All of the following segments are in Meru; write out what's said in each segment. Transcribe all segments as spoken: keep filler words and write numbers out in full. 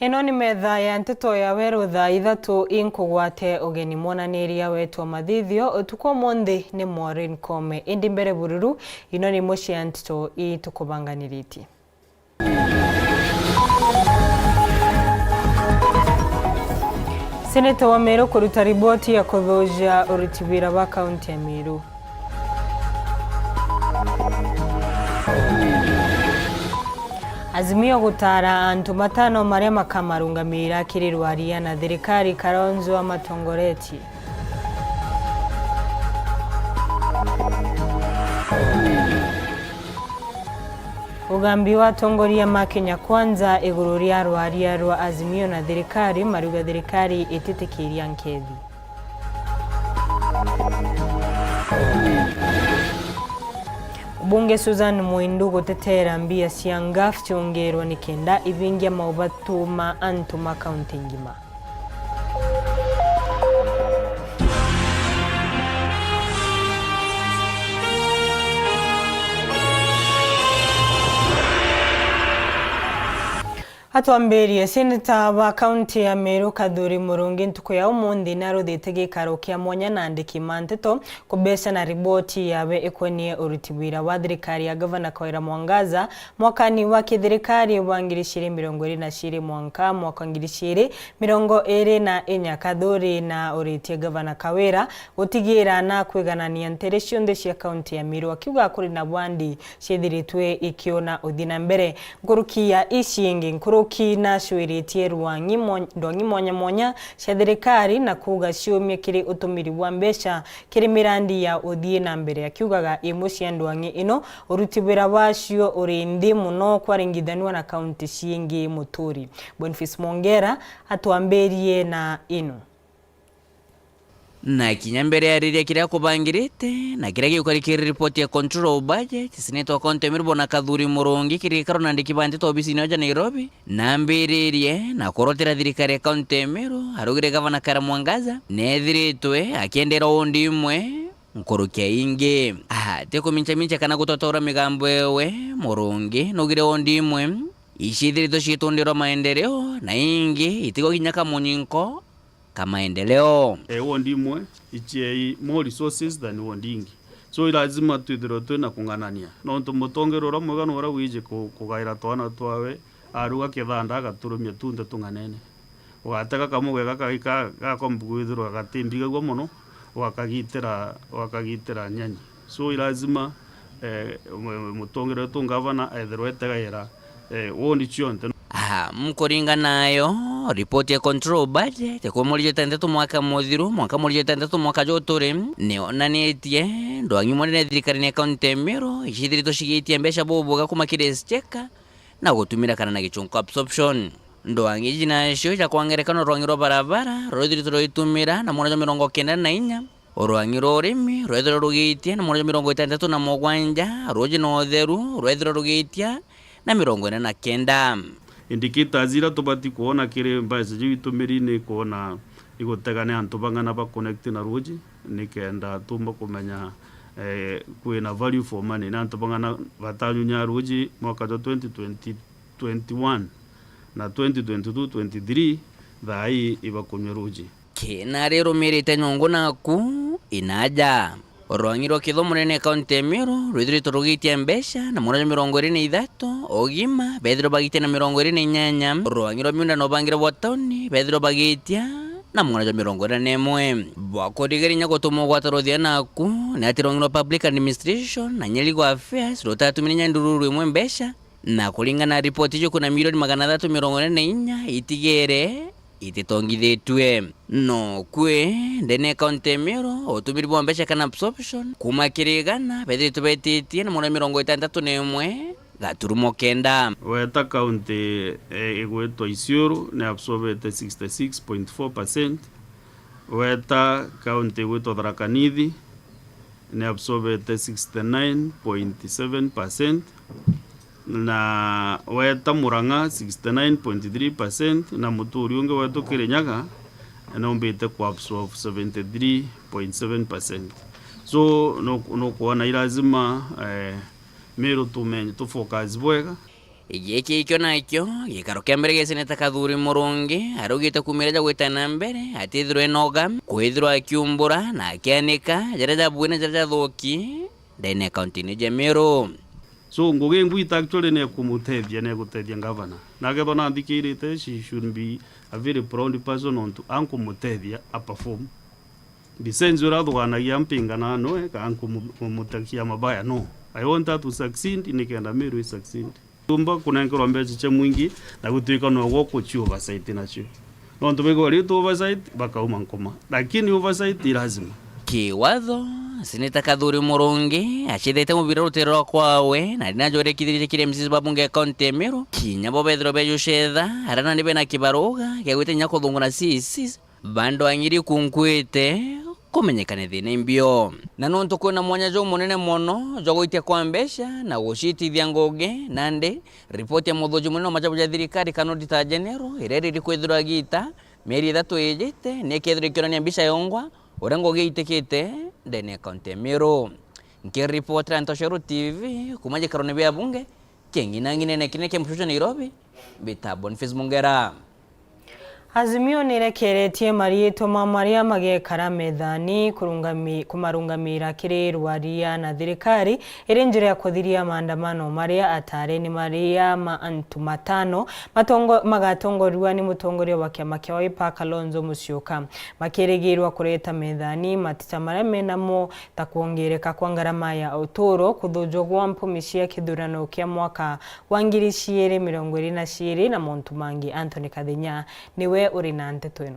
Ino ni metha ya nteto ya weru thaa ithatu. Inkugwate ugeni, mwonaniria wetu wa mathithio utuku umunthi ni Maureen Kome. Indi mbere bururu, ino ni imwe cia nteto ii tukubanganiritie. Seneta wa Meru kuruta riboti ya kuthuja uruti wira wa kaunti ya Meru. Azimio gutaara antu matano maria makamarungamiira kiri rwaria na thirikari Kalonzo amatongoretie. Ugambi wa atongoria ma Kenya Kwanza iguru ria rwaria rwa Azimio na thirikari, mariuga thirikari ititikiria nkethi. Mbunge Susan Mwindu gutetera mbia cia ngaf ciongerwa nikenda ibingia maubatu ma antu ma kaunti ngima. Atwambirie, seneta wa kaunti ya Meru Kathuri Murungi ntuku ya umunthi naruthite gikaro kia mwanya na andiki ma nteto kubeca na riboti yawe ikonie uruti wira wa thirikari ya Gavana Kawira Mwangaza mwakani wa kithirikari wa ngiri ciiri mirongo iri na ciiri mwanka mwaka ngiri ciiri mirongo iri na inya. Kathuri na uritie Gavana Kawira gutigira na kwiganania ntere cionthe cia kaunti ya Meru, akiuga kuri na wandi ciithiritwe ikiona uthi na mbere. Nkuruki ya ici ingi, nkuruki nacwiritie rwang'i mo-, ndwang'i mwanya mwanya cia thirikari na kuuga ciumie kiri utumiri bwa mbeca kiri mirandi ya uthii na mbere, akiugaga imwe cia ndwang'i ino uruti wira wacio uri nthi mono kwaringithanua na kaunti ciingi. Muturi Boniface Mwongera atwambirie na ino. Na kinya mbere ya riria kiria kubangirite na kiria gigukari kiri ripoti ya control of budget, seneta wa kaunti ya Meru Bwana Kathuri Murungi kiri gikaro na andiki ba nteto obisine ya Nairobi, nambiririe na kurotera thirikari ya kaunti ya Meru, araugire Gavana Kawira Mwangaza neethiritwe akiendera undi imwe nkuruki ya ingi. Ati kuminchamincha kana gutwatwaura migambo ewe, Murungi naugire undi imwe iciithiritwe ciitundirwa maendeleo na ingi itigwa kinya kamunyinko ka maendeleo. Eh, ward imwe ichiei more resources than ward ingi. So, i lazima twithirwe twina kung'anania. Nontu mutongeria uria mwega ni uria wiji ku-, kugaira twana twawe, aruga kithanda agaturumia tunthe tung'anene. Ugatega kamugega kagi ka-, gakomba kwithirwa gatimbigagua mono, ugakagitira, ugakagitira nyanyi. So, i lazima, eh, mu-, mutongeria wetu ngavana ethirwe etegaira, eh, ward cionthe. Aha, nkuringana nayo, ripoti ya control budget ya kuma mweri jwa itantatu mwaka muthiru mwanka mweri jwa itantatu mwaka juu turi, niyonanitie ndwang'i imwe nene thirikarine ya kaunti ya Meru iciithiritwe cigiitia mbeca bubwega kuma kiri exchequer na gutumira kana na gichunku absorption. Ndwang'i iji nacio ja kwa ngerekano rwang'i rwa barabara ruria rwithiritwe rwitumira na mwena jwa mirongo kenda na inya, rwang'i rwa urimi rwethirwa rugiitia na mwena jwa mirongo itantatu na mugwanja, ruuji na utheru rwethirwa rugiitia na mirongo ina na kenda. Indicators iria tubati kwona kiri mbeca jiu itumiri ni kwona igutega ni antu bang'ana ba connect na ruuji, nikenda tumba kumenya, eh, kwina value for money, ni antu bang'ana batanyunya ruuji mwaka jwa twenty twenty, twenty-one na twenty twenty-two twenty-three, thaa ii ibakunywa ruuji. Kina rirumirite nyongo naku inaja. Rwang'i rwa kitho munene kaunti ya Meru rwithiritwe rugiitia mbeca na mwena jwa mirongo iri na ithatu, ugima bethirwe bagiitia na mirongo iri na inyanya, rwang'i rwa miunda na ubangire bwa tauni bethirwe bagiitia na mwena jwa mirongo iri na imwe. Bwa kurigarinya gutuma ugwata ruthia naku ni ati rwang'i rwa public administration na nyirigo affairs rutatumire nyandururu imwe mbeca, na kuringana na ripoti iji kwina milioni magana athatu mirongo ina na inya itigere ititongithitue. No kwi ndene ya kaunti ya Meru, utumiri bwa mbeca kana absorption kuma kiri igana bethiritwe betitie na mwena mirongo itantatu na imwe gaturumo kenda. Weta kaunti, eh, igwitwa Isiolo ni absorbete sixty six point four percent. Weta kaunti igwitwa Tharaka Nithi ni absorbete sixty nine point seven percent, na weta Murang'a sixty nine point three percent, na muturi ungi wetu Kirinyaga numbite ku absorb seventy three point seven percent. So, nu-, nukwona i lazima, eh, Meru tumenye, tu focus bwega. Giki ikio nakio gikaro kia mbere gia seneta Kathuri Murungi araugite kumira ja gwita na mbere atithirwe enoga kwithirwa akiumbura na akianika jaria jabuui na jaria jathuki ndene ya kaunti-ini ja Meru. So, ngugi ngwita actually ni kumutethia, ni gutethia gavana. Na akethwa na nthikirite, she should be a very proud person nontu ankumutethia a perform. Bisenzi uria athuganagia mpingana noe, ka nkumutakia mabaya, no. I want her to succeed, nikenda Meru i succeed. Tumba kunenkerwa mbeca cia mwingi na gutuika no gwo kuci oversight nacio. Nontu baigwa riu tu oversight, bakauma nkuma. Lakini oversight i lazima. Kiwatho, Seneta Kathuri Murungi acithite mubira rutiro rwa kwawe na rina njorikithirie kiri M Cs ba bunge ya kaunti ya Meru, kinya bo bethirwa bejucetha, arana ni bena kibaruga gia gwitinya kuthungura C Cs, bandu ang'iri kunkuite kumenyekane thina imbio. Na nontu kwina mwanya jumunene mono jwa gwitia kwa mbeca na gucitithia ngugi, nandi ripoti ya muthuji munene wa majabu ja thirikari kana Auditor General iria iriri kwithirwa giita mieri ithatu ijite ni ikethirwa ikionania mbica yongwa uria ngugi itikite ndene ya kaunti ya Meru. Nkiripotera Ntoshero T V kuma gikarone bia bunge kia ng'inang'inene kinene kia mucucu Nairobi, mbita Boniface Mungera. Azimio nirekeretie mariitwa ma maria magekara methani kurungami-, kumarungamira kiri rwaria na thirikari iri njira ya kuthiria maandamano maria atari ni maria ma antu matano matongo-, magatongorua ni mutongoria wa kiama kia Wiper Kalonzo Musyoka. Makirigirwa kureta methani matita maria menamo ta kwongereka kwa ngarama ya uturo, kuthujwa gwa mpumi cia kithurano kia mwaka wa ngiri ciiri mirongo iri na ciiri na montu mangi. Anthony Kathinya niwe uri na nteto ino.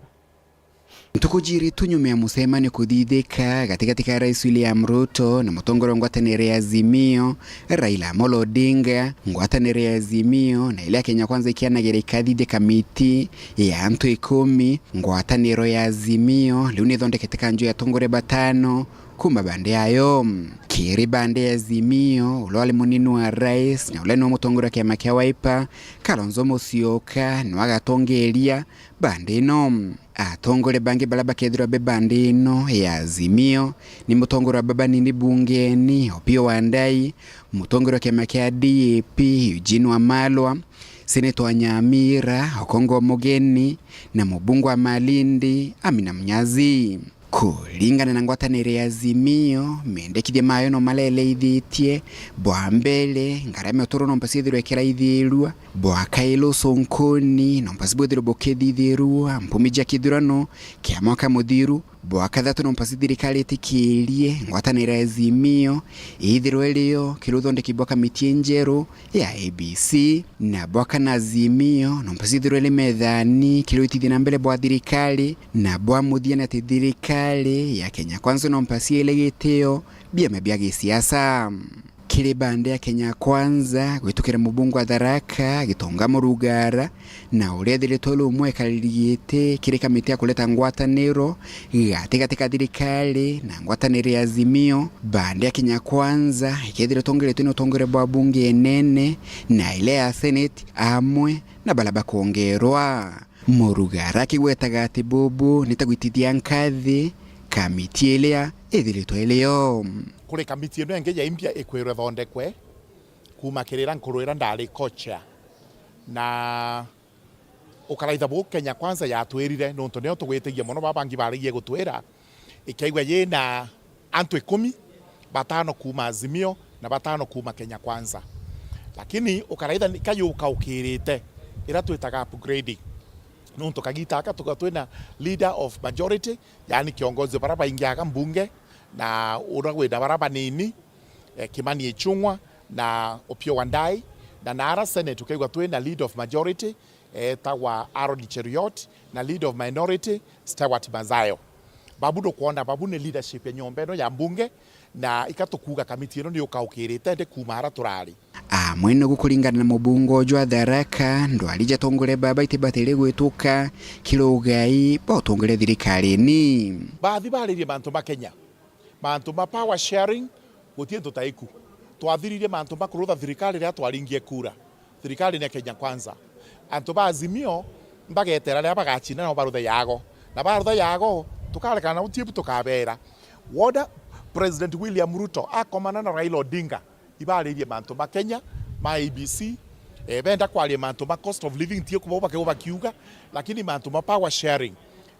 Ntuku jiiri tu nyuma ya mucemanio kuthithika gatigati ka Rais William Ruto na mutongoria wa ngwataniro ya Azimio, Raila Amolo Odinga, ngwataniro ya Azimio na ile ya Kenya Kwanza ikianagira ikathithia kamiti ya antu ikumi, ngwataniro ya Azimio riu nithondekete kanju ya atongoria batano kuma bande yayo. Kiri bande ya Azimio, uria wari munini wa rais na uria niwe mutongoria wa kiama kia Wiper, Kalonzo Musyoka, niwe agatongeria bande ino. Atongoria bangi baria bakethirwa be bande ino ya Azimio ni mutongoria wa baba nini bungeni, Opiyo Wandayi, mutongoria wa kiama kia D A P, Eugene Wamalwa, seneta wa Nyamira, Okongo Omogeni, na mubunge wa Malindi, Amina Munyazi. Kuringana na ngwataniro ya Azimio, mendekithia mayo no mareleithitie. Bwa mbere, ngarama ya uturo no mpasi ithirwe ikiraithirua. Bwa kairi, ucunkuni no mpasi bwithirwe bukithithirua mpumi cia kithurano kia mwaka muthiru. Bwa kathatu, no mpasi thirikari itikirie ngwataniro ya Azimio ithirwe irio kiri uthondeki bwa kamiti injeru ya A B C, na bwa kana Azimio no mpasi ithirwe iri methani kiri witithia na mbere bwa thirikari, na bwa muthia ni ati thirikari ya Kenya Kwanza no mpasi ile gitio biama bia gisiasa. Kiri bande ya Kenya Kwanza, gwitukira mubunge wa Tharaka, Gitonga Murugara, na uria ethiritwe uri umwe ekariri giti kiri kamiti ya kureta ngwataniro gatigati ka thirikari na ngwataniro ya Azimio, bande ya Kenya Kwanza ikethirwa itongeretwe ni utongeria bwa bunge inene na ile ya Senate amwe na baria bakwongerwa. Murugara akigwetaga ati bubu ni ta gwitithia nkathi kamiti iria ithiritwe irio. Kuri kamiti ino ingi ya imbia ikwirwe ithondekwe kuuma kiri ira nkuru ira ndari co-chair. Na ukaraitha buu Kenya Kwanza yatwirire, nontu nio tugwitigia mono, baa bangi barigie gutwira, ikaigua yina antu ikumi, batano kuuma Azimio na batano kuuma Kenya Kwanza. Lakini ukaraitha ni-, kayuka ukirite, ira twitaga upgrading. Nontu kagita aka tuka twina leader of majority, yaani kiongozi wa baria baingiaga mbunge, na uria wina baria banini, eh, Kimani Ichung'wa na Opiyo Wandayi, na naara Senate ukaigua twina leader of majority, etagwa Aaron Cheruiyot, na leader of minority, Stewart Mazayo. Babu nukwona, babu ni leadership ya nyomba ino ya mbunge, na ikatukuga kamiti ino ni ukaukirite ndi kuuma ara turari. Amwe nogu kuringana na mubunge uju wa Tharaka, ndwari ja atongoria baba itibatiri gwituka kiri ugai bwa utongoria thirikarini. Bathi baririe mantu ma Kenya, mantu ma power sharing, guti antu taiku. Twathiririe mantu ma kurutha thirikari riria twaringie kura, thirikari ni ya Kenya Kwanza. Antu ba Azimio mbagetera riria bagacina nao baruthe yago, na barutha yago tukarekana nao tiebu tukabera. Wona President William Ruto akomana na Raila Odinga, ibaririe mantu ma Kenya, ma A B C, Eh, benda kwaria mantu ma cost of living, ti kuba bakeu bakiuga, lakini mantu ma power sharing,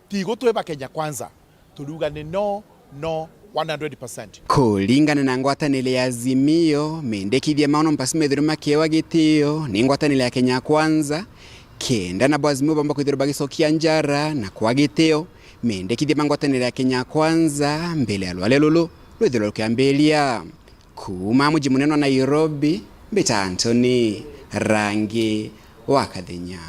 ti gutwi ba Kenya Kwanza, turiuga ni no, no, one hundred percent. Kuringana na ngwataniro ya Azimio, mendekithia mao no mpasi methirwe makiewa gitio ni ngwataniro ya Kenya Kwanza, kenda nabo Azimio bamba kwithirwa bagicokia njara na kwa gitio, mendekithia ma ngwataniro ya Kenya Kwanza mbele ya rwaria ruru rwithirwa rukiambiria. Kuuma muji munene wa Nairobi, mbita Anthony Rangi wa Kathenya.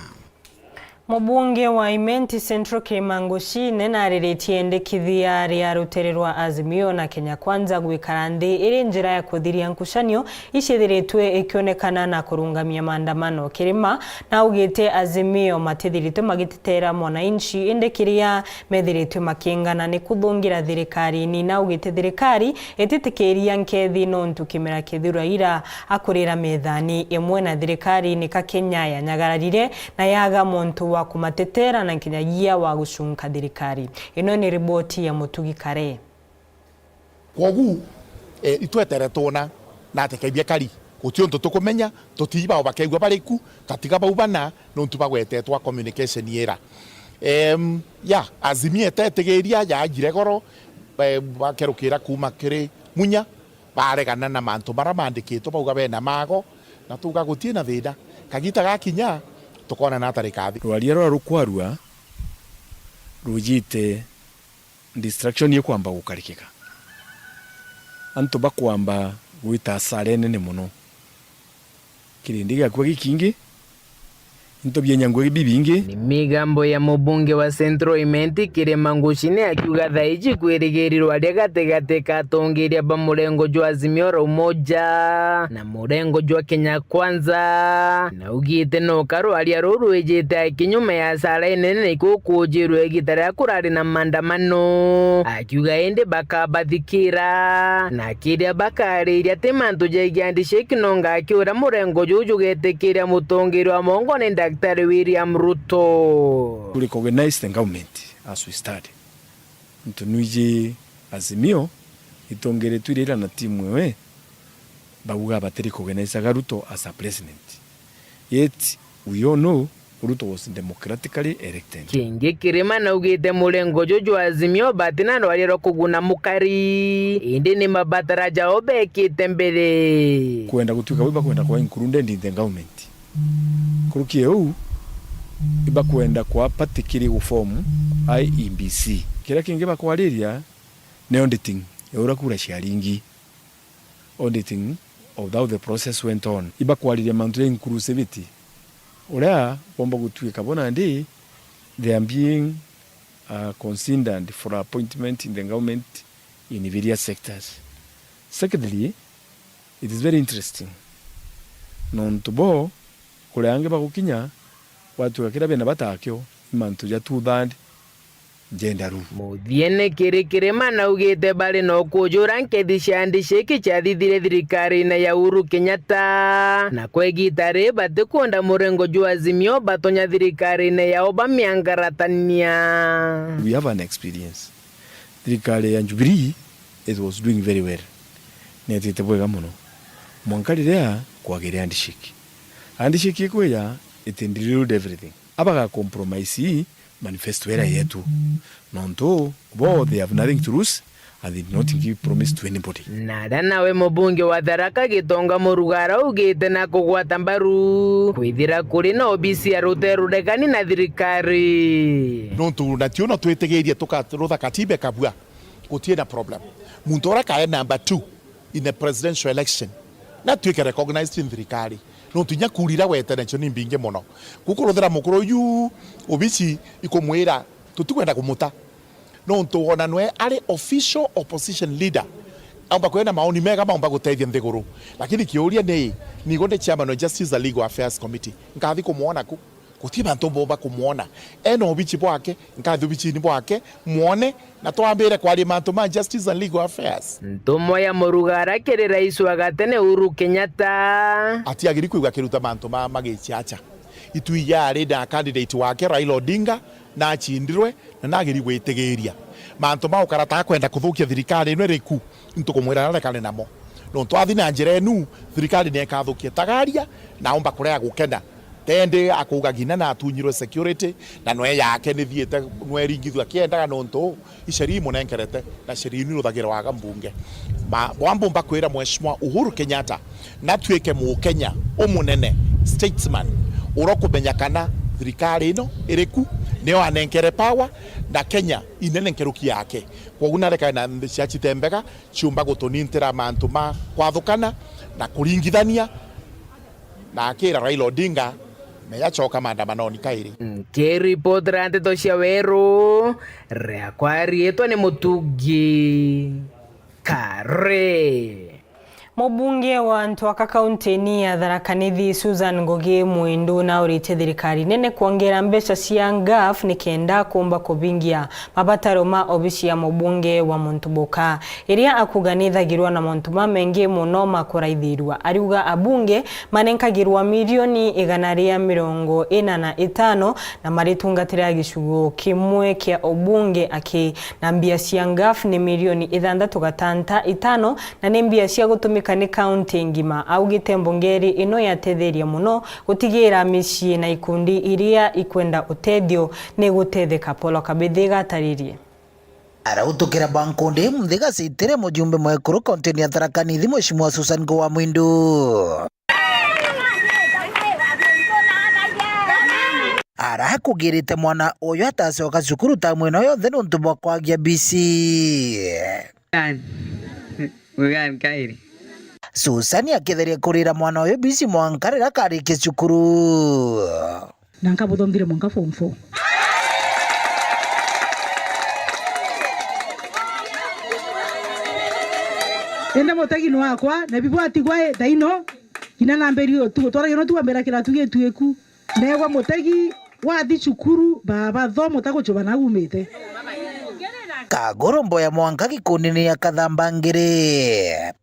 Mubunge wa Imenti Central Kirima Ngucine nariritie endekithia ria rutere rwa Azimio na Kenya Kwanza gwikara nthi iri njira ya kuthiria nkucanio iciithiritwe ikionekana na kurungamia maandamano. Kirima naugite Azimio matithiritwe magitetera mwananchi, indi kiria methiritwe makiingana ni kuthungira thirikari. Ni naugite thirikari ititikiria nkethi nontu kimera kithiru Raila akurira methani imwe na thirikari, nika Kenya yanyagararire na yaga muntu wa kumatetera na nkinyagia wa gucunka thirikari. Ino ni riboti ya Mutugi Kare. Kwogu, eh, itwetere twona na atekebia kari. Guti untu tukumenya, tutii bao bakegua bari ku, katiga bau bana, nontu bagwetetwa communication ira. Em, ya, Azimio etetigiria, yaagire goro, eh, bakerukira kuuma kiri Munya, baregana na mantu mara mandikitwe, bauga bena mago, na tuga guti na thina. Kagita gakinya, tukona na atari kathi. Rwaria rura rukwarua, rujite distraction ikwamba gukarikika. Antu bakwamba gwita asara inene mono. Kirindi giakua gikingi, into bia nyangwe bibingi. Ni migambo ya mubunge wa Central Imenti Kirima Ngucine akiuga thaiji kwirigirirwa ria gatigati ka atongeria ba murengo jwa Azimio la Umoja na murengo jwa Kenya Kwanza. Naugite no karwaria ruu rwijite kinyume ya asara inene na ikukujirwe igita riria kurari na maandamano. Akiuga indi bakabathikira na kiria bakariria ti mantu jegie handshake, nonga akiura murengo juu jugetikiria mutongeria wa mongo ni Daktari William Ruto. To recognize the government as we stand. Ntu nwiji Azimio itongeretwe ira na timu ewe, bauga bati recognize-aga Ruto as a president. Yet we all know Ruto was democratically elected. Kingi Kirima naugite murengo juju jwa Azimio batina rwaria rwa kuguna mukari, indi ni mabatara jao bekite mbere. Kwenda gutuika bau bakwenda kwa included in the government. Nkuruki ya uu, ibakwenda kwa party kiri guform I E B C. Kiria kingi bakwariria ni auditing ya uria kura ciaringi. Auditing of how the process went on. Ibakwariria mantu ja inclusivity. Uria bomba gutuika bo nandi they are being, uh, considered for appointment in the government in various sectors. Secondly, it is very interesting. Nontu bo, kuria angi bagukinya, gwatuika kiria bena bata akio, i mantu ja two third gender rule. Muthiene kiri Kirima naugite bari na ukujura nkethi cia handshake ciathithire thirikarine ya Uhuru Kenyatta, na kwa igita ri batikwenda murengo jwa Azimio batonya thirikarine yao bamiangaratania. We have an experience. Thirikari ya Jubilee, it was doing very well. Netite bwega mono. Mwanka riria kwagire handshake. Handshake ikwija, it derailed everything. Abaga compromise manifesto era yetu. Nontu bo, they have nothing to lose and they did not give promise to anybody. Na aria nawe mubunge wa Tharaka Gitonga Murugara augite na kugwata mbaru kwithira kuri na obisi ya ruterurekani na thirikari. Nontu natio no twitigirie tukarutha katiba ikabua, gutie na problem. Muntu uria kae number two in the presidential election, na atuike recognized in thirikari. Nontu inya kura iria wete nacio ni mbingi mono. Kukuruthira mukuru uyu obici ikumwira, tutikwenda kumuta. Nontu wona nwe ari official opposition leader, aumba kwina maoni mega maumba gutethia nthiguru. Lakini kiuria ni, nigo ndi chairman wa Justice and Legal Affairs Committee, nkathi kumwona ku? Guti bantu bomba kumwona. Ena obici bwake, nkathi obicini bwake, mwone, na twambire kwaria mantu ma Justice and Legal Affairs. Ntumwa ya Murugara kiri rais wa gatene Uhuru Kenyatta. Atiagiri kwigua akiruta mantu ma magichiacha. Itui yari na candidate wake Raila Odinga, na achindirwe, na nagiri gwitigiria. Mantu ma gukara ta akwenda kuthukia thirikari ino iri ku, ntukumwira arekane namo. Nontu athi na njira inu, thirikari ni ikathukia. Tagaria, Na aumba kurea gukena. Tendi akuuga ngina na atunyirwe security, na nwe yake nithiite, nwe iringithua akiendaga nontu uu, isheria imunenkerete, na sheria iu niruthagirwaga mbunge. Ma-, bwa mbumba kwira Mheshimiwa Uhuru Kenyatta, natuike Mukenya umunene, statesman, urokumenya kana thirikari ino iriku, nio anenkere power, na Kenya inene nkeruki yake. Kwogu narekane na nthi cia Chitembega, ciumba gutunintira mantu ma kwathukana na kuringithania, na akira Raila Odinga, meya coka maandamanoni kairi. Nkiripotera nteto cia Weru, riakwa riitwa ni Mutugi Kare. Mubunge wa Ntwaka kaunti-ini ya Tharaka Nithi, Susan Ngugi Mwindu, nauritie thirikari nene kwongera mbeca cia ngaf nikenda kumba kubingia mabataro ma obisi ya mubunge wa muntu buka, iria akuga nithagirwa na mauntu mamengi muno ma kuraithirua. Ariuga abunge manenkagirwa milioni igana ria mirongo ina na itano na maritungatira gicigo kimwe kia ubunge aki, na mbia cia ngaf ni milioni ithanthatu gatanta itano, na ni mbia cia gutumika ni kaunti ngima. Augite mbungeri ino yatetheria muno gutigira micii na ikundi iria ikwenda utethio ni gutetheka. Paul Kabithi gataririe. Arautukira bankundi muthi gacitire mujumbe mwekuru kaunti-ini ya Tharaka Nithi, Mheshimiwa Susan Ngugi wa Mwindu. Arakugirite mwana uyu atacoka cukuru tamu ino yonthe nontu bwa kwagia bisi. Ugan kairi. Susan akitheria kurira mwana uyu bisi mwanka riria akarikia cukuru. Na nkabuthomithire mwanka form four. Indi mutegi ni wakwa, na bibu atigwa i thaino, kinya nambiri utuku, twaragia no twambira kiratu gituiku. Neegwa mutegi, wathi cukuru, baba, thoma utagucuba na umite. Kaguru mboya mwanka gikundini ya Kathamba ngiri.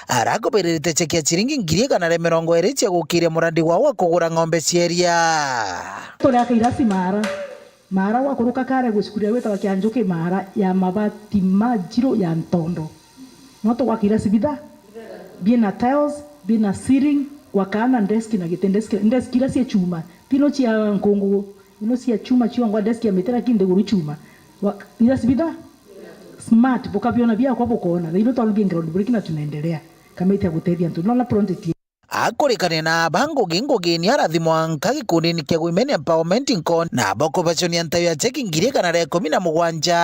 Arakubiririte cheki ya chiringi ngiri igana ria mirongo iri cia gukiria muradi wa, wa kugura ng'ombe cia iria. Turi akairasi mara. Mara wakuruka kare gwi cukuru ya gwitawa Kianjuki, mara ya mabati ma njiro ya ntondo. No tugwaka irasi bitha, bina tiles, bina ceiling, gwakaa na desk na giti, desk, desk iria cia chuma, tino cia nkungugu, ino cia chuma ciongwa, desk ya miti lakini nthiguru chuma. Wa-, irasi bitha, smart, bukabiona biakwa bukoona. Thaino twaruthie ground break na tunaendelea. Kamiti ya gutethia antu, nona project. Akurikania na aba Ngugi, Ngugi ni arathimwa nka gikundini kia Women Empowerment Nko, nabo kubaconia ntayo ya cheki ngiri igana ria ikumi na mugwanja.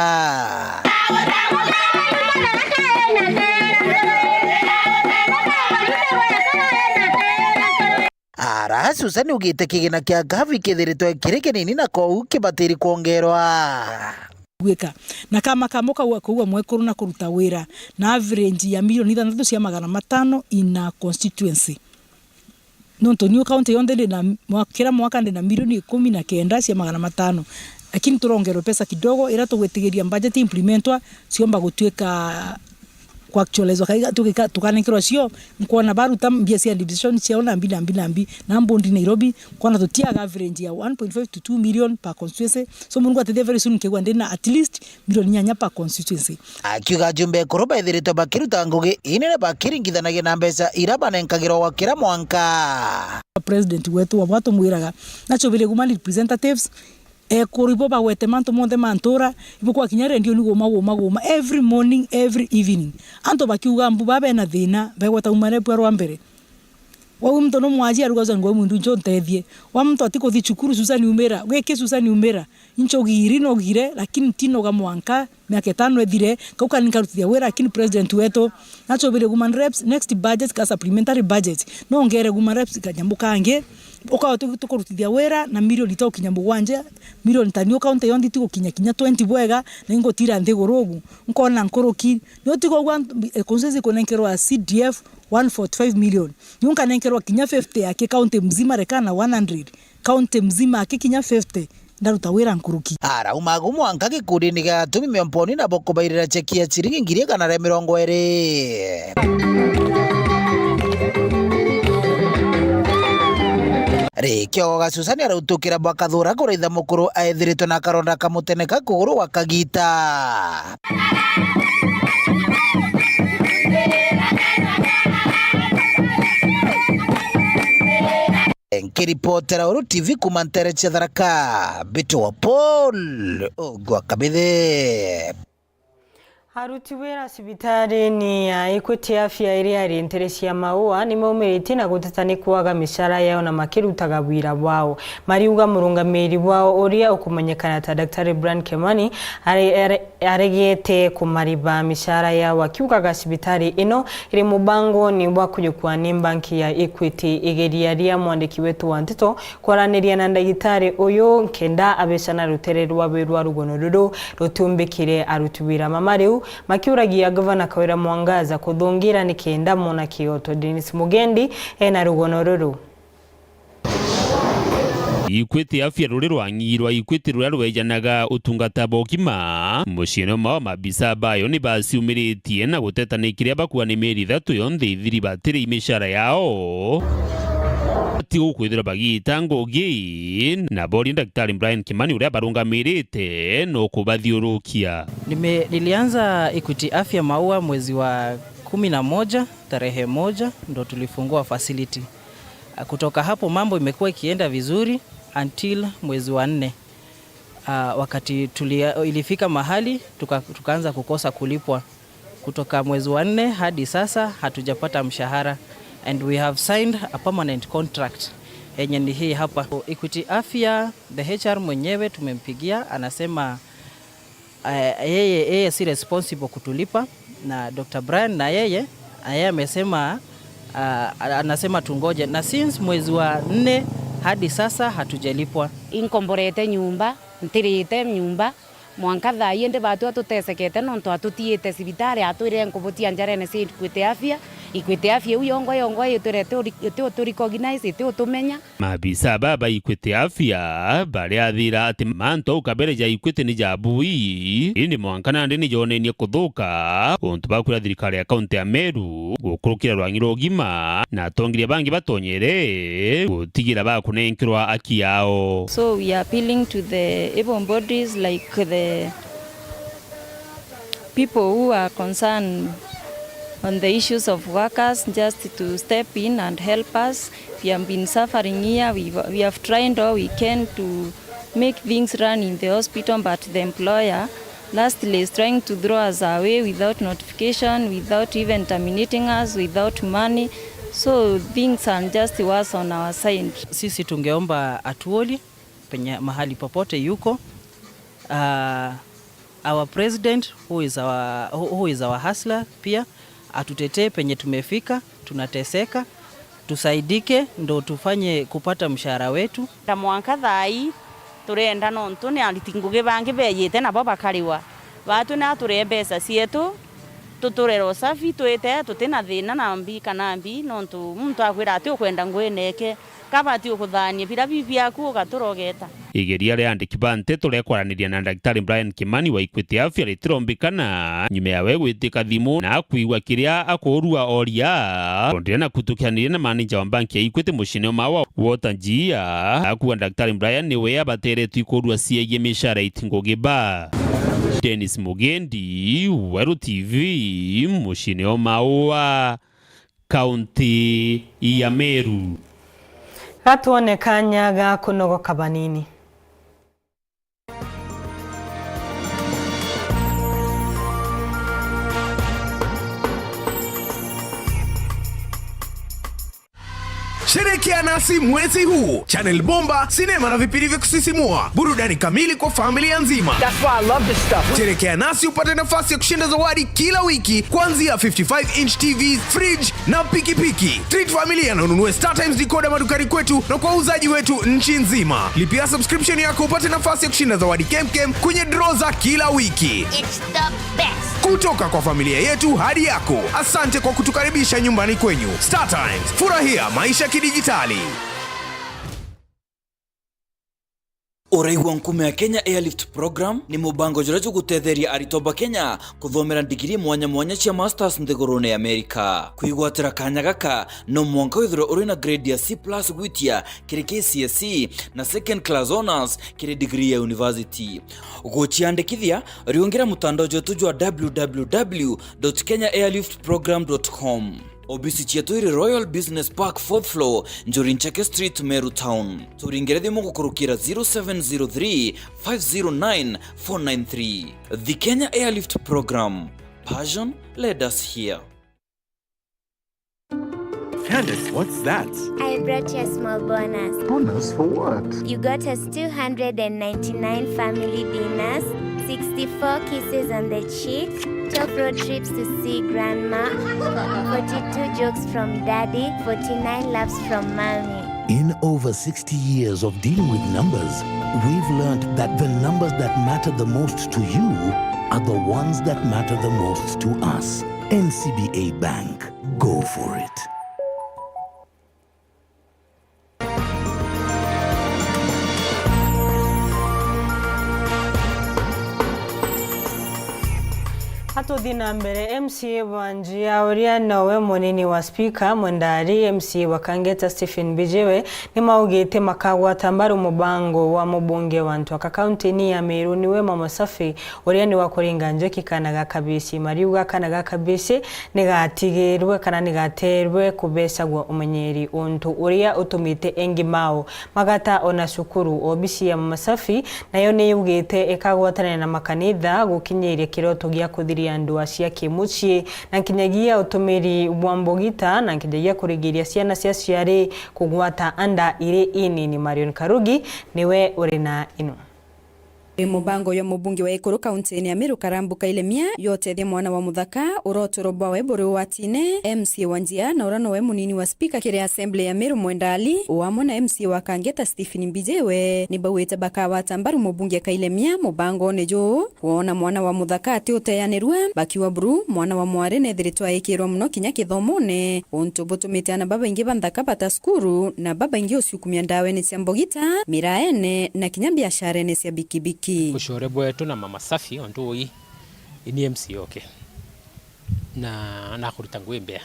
Ara Susan ugite kigina kia ngaf kithiritwe kiri kinini na kou kibatiri kwongerwa. Gwika. Na kama kamwe kau gakoigua mwekuru na kuruta wira na average ya milioni ithanthatu cia magana matano in a constituency. Nontu new county yonthe ndi na mwa-, kira mwaka ndi na milioni ikumi na kenda cia magana matano. Lakini turongerwe pesa kidogo, ira tugwitigiria budget implementwa, ciomba gutuika kuactualizwa, kaiga tugika-, tukanenkerwa cio, nkwona baruta mbia cia division ciao na mbi, na mbi, na mbi, na mbondi Nairobi, nkwona tutiaga average ya one point five to two million per constituency. So, Murungu atethia, very soon nkigua ndina at least milioni inyanya per constituency. Akiuga ajumbe ekuru bethiritwe bakiruta ngugi inene bakiringithanagia na mbeca ira banenkagirwa gwa kira mwanka. President wetu wa bwa tumwiraga, nachobirie guma representatives, ekuru ibo bagwete mantu monthe ma ntura, ibo kwakinya rendioni guma, guma, guma, every morning, every evening. Antu bakiuga mbu ba bena thina, begweta uma rebua rwa mbere. Wau muntu no mwaji aruga, Susan, ngwe mundu njo ntethie. Wa muntu atikuthi cukuru, Susan umira. Giki, Susan umira. Inchogiri nogire, lakini tinoga mwanka miaka itano ithire, kau kani nkarutithia wira, lakini president wetu nachobirie human reps, next budget ka supplementary budget, nongere human reps kanyambu kangi, ukawa tu-, tukurutithia wira na milioni ita gukinya mugwanja, milioni tani ukaunti yonthe itugukinya kinya twenty bwega, na ingutira nthiguru ugu, nkona nkuruki, ni utigogwa, eh, constituency kunenkerwa C D F one forty-five million, ni unkanenkerwa kinya fifty aki county mzima, rekana one hundred, county mzima aki kinya fifty, ndaruta wira nkuruki. Arauma agu mwanka gikundini gia atumi miomponi nabo kubairira cheki ya chiringi ngiri igana ria mirongo iri. Rikio Gasusani arautukira bwa kathura kuraitha mukuru aethiritwe na karonda kamutene ka kuguru gwa kagita. Ripotera Uru T V kuma ntere cia Tharaka, Mbitwa Paul Ogwa Kabithe. Aruti wira cibitariini ya Equity Afya iria iri ntere cia Maua ni maumiritie na guteta ni kwaga micara yao na makirutaga wira wao. Mariuga murungamiri wao uria ukumenyekana ta Daktari Brian Kimani are-, are-, aregete kumariba micara yao, akiugaga cibitari ino iri mubangoni bwa kujukua ni banki ya Equity. Igeria ria mwandiki wetu wa nteto kwaraniria na ndagitari uyu nkenda abecana rutere rwa wirwa rugono ruru rutiumbikire aruti wira mama riu, makiuragia Gavana Kawira Mwangaza kuthungira ni kenda mona kioto. Dennis Mugendi ena rugono ruru. Equity Afya ruri rwang'i rwa Equity ruria rwejanaga utungata bwa ugima muciine mao, mabisa bayo ni baciumiritie na guteta ni kiria bakua ni mieri ithatu yonthe ithiri batiri micara yao. Ti gukwithirwa bagiita ngugi, na boria Daktari Brian Kimani uria barungamirite no kubathiurukia. Nime-, nilianza Equity Afya Maua mwezi wa kumi na moja, tarehe moja, ndo tulifungua facility. Ah, kutoka hapo mambo imekuwa ikienda vizuri until mwezi wa nne. Ah, wakati tulia-, ilifika mahali tuka-, tukaanza kukosa kulipwa. Kutoka mwezi wa nne hadi sasa hatujapata mshahara, and we have signed a permanent contract yenye ni hii hapa. Equity Afya, the H R mwenyewe tumempigia, anasema, eh, yeye, yeye si responsible kutulipa, na Doctor Brian na yeye, na yeye amesema, ah, anasema tungoje, na since mwezi wa nne hadi sasa hatujalipwa. Inkomborete nyumba, ntirite nyumba, mwanka thaa ii indi batwi atutesekete nontu atutiite cibitari, atwirire nkubutia njarene cia Equity Afya. Equity Afya iu yongwa yongwa itwirete uri-, iti utu recognize, iti utumenya. Maabisa aba ba Equity Afya bariathira ati mantu au kabere ja Equity ni ja bui, indi mwanka nandi ni jonenie kuthuka, untu bakwira thirikari ya kaunti ya Meru gukurukira rwang'i rwa ugima, na atongeria bangi batonyere gutigira bakunenkerwa aki yao. So we are appealing to the able bodies like the people who are concerned on the issues of workers just to step in and help us. We have been suffering here. We, we have tried all we can to make things run in the hospital, but the employer lastly is trying to throw us away without notification, without even terminating us, without money. So things are just worse on our side. Sisi tungeomba Atuoli penye mahali popote yuko, ah, our president who is our, who, who is our hustler pia atutetee penye tumefika, tunateseka, tusaidike ndo tufanye kupata mshahara wetu. Na mwanka thaa ii turenda nontu ni ariti ngugi bangi beyite nabo bakariwa. Batwi na turie mbeca cietu, tuturere usafi, twite tuti na thina na mbi kana mbi, nontu muntu akwira ati ukwenda ngugi neke. Kabati ukuthania bira bi biaku ugaturogeta. Igeria ria andiki ba nteto ria kwaraniria na Daktari Brian Kimani wa Equity Afya ritirombikana, nyuma yawe gwitika thimu na akwigua kiria akuurua oria. Rondire na kutukianiria na manager wa banki ya Equity muciine wa Maua, Walter Njia, akua Daktari Brian niwe abateretwe ikurua ciegie micara iti ngugi ba. Dennis Mugendi, Weru T V, muciine wa Maua, kaunti ya Meru. Gatwone kanya ga kunogoka banini. Sherekea nasi mwezi huu. Channel bomba, sinema na vipindi vya kusisimua. Burudani kamili kwa familia nzima. That's why I love this stuff. Sherekea nasi upate nafasi ya kushinda zawadi kila wiki, kuanzia fifty-five inch T V, fridge na pikipiki. Treat familia na ununue StarTimes decoder madukani kwetu na kwa wauzaji wetu nchi nzima. Lipia subscription yako upate nafasi ya kushinda zawadi kemkem kwenye draw za kila wiki. It's the best. Kutoka kwa familia yetu hadi yako, asante kwa kutukaribisha nyumbani kwenyu. StarTimes, furahia maisha kidijitali. Uraigua Nkume ya Kenya Airlift Program ni mubango juria jugutetheria aritwa ba Kenya kuthomera ndigiri mwanya mwanya cia masters nthigurune ya America. Kwigwatira kanya gaka, no mwanka withirwe uri na grade ya C plus gwitia kiri K C S E na second class honours kiri degree ya university. Guciandikithia, riungira mutandao jwetu jwa w w w dot kenya airlift program dot com. Obisi cietu iri Royal Business Park, fourth floor, Njuri Ncheke Street, Meru Town. Turingire thimu gukurukira zero seven zero three, five zero nine, four nine three. The Kenya Airlift Program. Passion led us here. Candace, what's that? I brought you a small bonus. Bonus for what? You got us two hundred and ninety-nine family dinners, sixty-four kisses on the cheek, twelve road trips to see grandma, forty-two jokes from daddy, forty-nine laughs from mommy. In over sixty years of dealing with numbers, we've learned that the numbers that matter the most to you are the ones that matter the most to us. N C B A Bank. Go for it. Atuthi na mbere, M C A wa Njia uria nowe munini wa spika Mwendari, M C A wa Kangeta Stephen Mbijiwe, nimaugite makagwata mbaru mubango wa mubunge wa Ntwaka kaunti-ini ya Meru niwe Mama Safi, uria ni wa kuringa njoki kana ga kabisi. Mariuga kana ga kabisi nigatigirwe kana nigaterwe kubecagwa umenyeri, untu uria utumite engi mao magata ona cukuru. Obisi ya Mama Safi nayo ni yugite ikagwatanira na makanitha gukinyiria kiroto gia kuthiria ndua cia kimucii na nkinyagia utumiri bwa mbugita na nkinyagia kurigiria ciana cia ciari kugwata nda iri inini. Marion Karugi niwe uri na ino. Mubango jwa mubunge wa Ekuru kaunti-ini ya Meru Karambu Kailemia jwa utethia mwana wa muthaka uria uturo bwawe buri ugwatine, M C A wa Njia na uria nowe munini wa spika kiri assembly ya Meru Mwenda Ali, o amwe na M C A wa Kangeta Stephen Mbijiwe, ni bauite bakagwata mbaru mubunge Kailemia mubangone juu, kwona mwana wa muthaka ati uteanirua, bakiuga buru mwana wa mwari nethiritwe aikirwa muno kinya kithomone, untu butumite ana babaingi ba nthaka bata cukuru na babaingi uciukumia ndawene cia mbogita, miraene na kinya biasharene cia bikibiki. Ucore bwetu na Mama Safi, ontu ui ini M C A oke na nakuruta ngui mbea.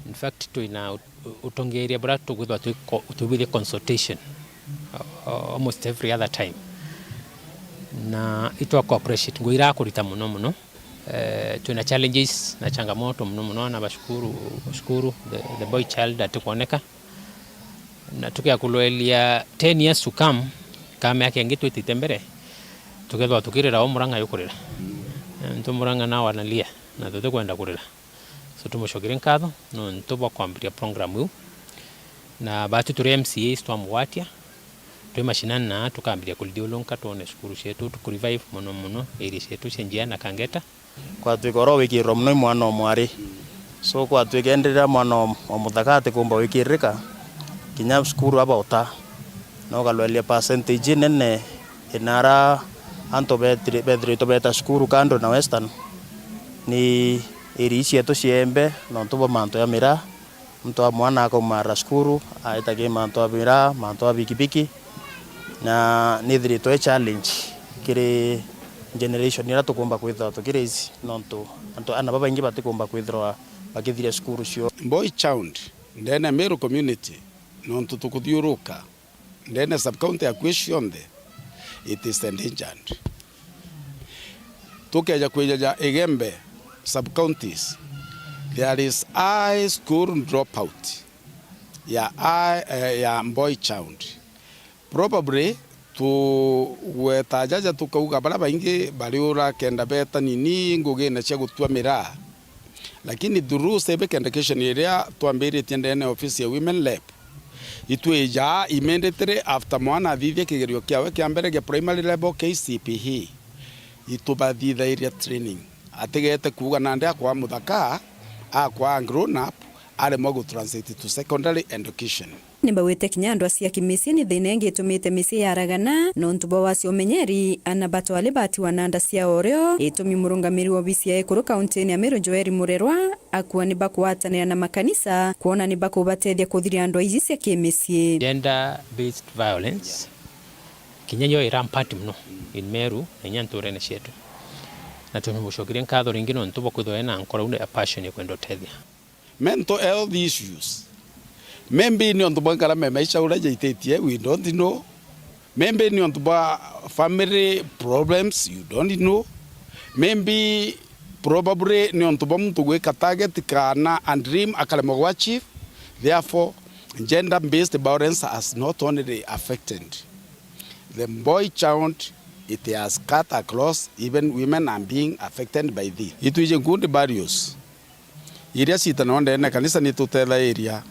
In fact, twina ut-, utongeria buria tukwithwa twi ko-, twibwithia consultation, uh, almost every other time. Na itwa cooperation ngui irakurita muno muno. Eh, twina challenges na changamoto muno muno, ana ba cukuru, cukuru, the, the boy child atikwoneka. Na tukia kulwelia ten years to come, ka miaka ingi twitite mbere, tukethwa tukirira o Murang'a yukurira. Eh, ntu Murang'a nao analia, na tutikwenda kurira. So, tumucokerie nkatho nontu bwa kwambiria program iu. Na batu turi M C As twamugwatia, twi mashinani na tukambiria kurithiurunka twone cukuru cietu, tukurevive muno muno area cietu cia Njia na Kangeta. Kwatwika uria wikirirwa muno i mwana o mwari. So, kwatwika enderera mwana o, o muthaka atikumba wikiririka, kinya cukuru aba uta. Na ukalweria percentage inene ina ara antu betiri-, bethiritwe beta cukuru kando na Western. Ni area ii cietu cia Embe, nontu bwa mantu ya miraa, muntu wa mwana akaumaarira cukuru, aita ki mantu a miraa, mantu a bikibiki, na nithiritwe i challenge kiri generation iria tukumba kwithirwa tukiraise, nontu antu, ana babaingi batikumba kwithirwa bakithiria cukuru cio. Boy child ndene ya Meru community, nontu tukuthiuruka, ndene sub-county akui cionthe, it is endangered. Tukeja kwijaja Igembe sub-counties, there is high school dropout ya high, eh, ya boy child. Probably tugweta jaja tukauga baria baingi bariura kenda beta nini ngugine cia gutua miraa. Lakini through civic education iria twambiritie ndene ofisi ya Women Rep, itwijaa immediately after mwana athithia kigerio kiawe kia mbere gia primary level, K C P E, itubathithairia training. Atigete kuuga nandi akwa muthaka, akwa grown up, aremwa gu transit to secondary education. Ni baugite kinya andu acia kimicii ni thina ingi itumite micii yaragana nontu bwa wasi umenyeri, ana batwari batiwa na nda cia orio. Itumi murungamiri wa obisi ya ekuru kauntini ya Meru Joel Murerwa akua ni bakwatanira na makanisa kwona ni bakubatethia kuthiria ndoa iji cia kimicii. Gender based violence kinya yo i rampant muno in Meru na inya nturene cietu, na tumucokerie nkatho ringi nontu bwa kwithirwa ena nkoro ya passion ya kwenda utethia. Mental health issues. Maybe ni ontu bwa ngarama ya maisha uria jaititie, we don't know. Maybe ni ontu bwa family problems, you don't know. Maybe Probably ni untu bwa muntu gwika target kana a dream akaremwa gwa achieve. Therefore, gender based violence has not only affected the boy child, it has cut across, even women are being affected by this. Itwiji nkundi values iria ciitanagwa ndene ya kanisa ni tutethairia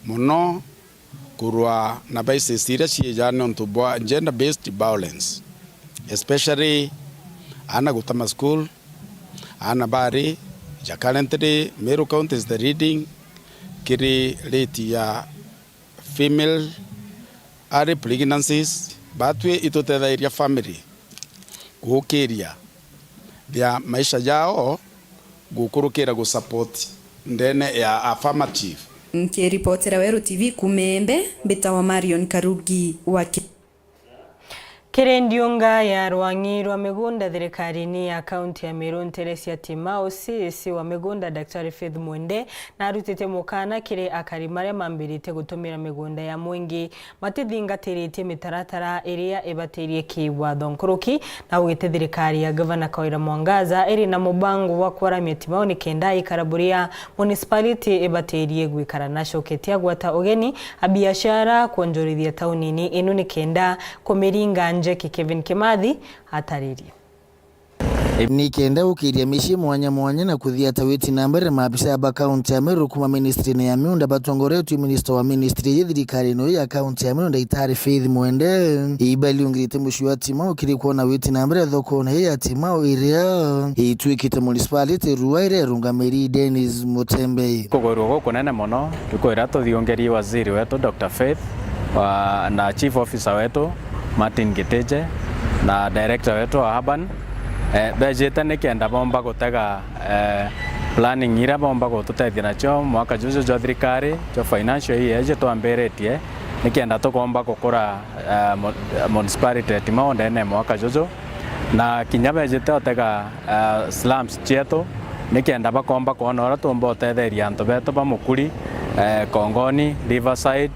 mono kurwa na vices iria ciijaa niuntu bwa gender based violence, especially aana gutama school, aana bari ja currently Meru County is the leading kiri rate ya female early pregnancies. Batwi itutethairia family guukiria bia maisha jao gukurukira gusupport ndene ya affirmative. Nkiripotera Weru T V kuuma Embe, mbitawa Marion Karugi wa Ki- Kiri ndiunga ya rwang'i rwa migunda thirikarine ya kaunti ya Meru, Nteresia Timau, C A C wa migunda, Daktari Faith Mwende, na arutite mukana kiri akari maria mambirite gutumira migunda ya mwingi matithingatiritie mitaratara iria ibatirie kiwatho. Nkuruki na augite thirikari ya Gavana Kawira Mwangaza iri na mubango wa kwaramia Timau nikenda ikara buria municipality ibatirie gwikara. Nacoketie agwata ugeni a biashara kwonjorithia taunini ino nikenda kumiringa njeki. Kevin Kimathi ataririe. Ni kenda gukiria micii mwanya mwanya na kuthiata witi na mbere, maabisa ba kaunti ya Meru kuma ministry-ini ya miunda batongoretue ni minista wa ministry ya thirikari-ini ya kaunti ya Meru, Ndagitari Faith Mwende, ibaliungirite mucii wa Timau kiri kwona witi na mbere thokone ya Timau iria itwikite municipality rua iria irungamiri Dennis Mutembe. Kugwirua gukunene mono tukwira tuthiungerie waziri wetu Doctor Faith wa, na chief officer wetu Martin Gitije na director wetu wa urban, eh, bejite nikenda bomba gutega, eh, planning iria bomba gututethia nacio mwaka juju jwa thirikari jwa financial year iji twambiritie, nikenda tukomba gukura, eh, mu-, municipality ya Timau ndene ya mwaka juju, na kinya bejite utega, eh, slums cietu nikenda bakomba kwona uria tumba utetheria antu betu ba Mukuri, eh, Kongoni, Riverside,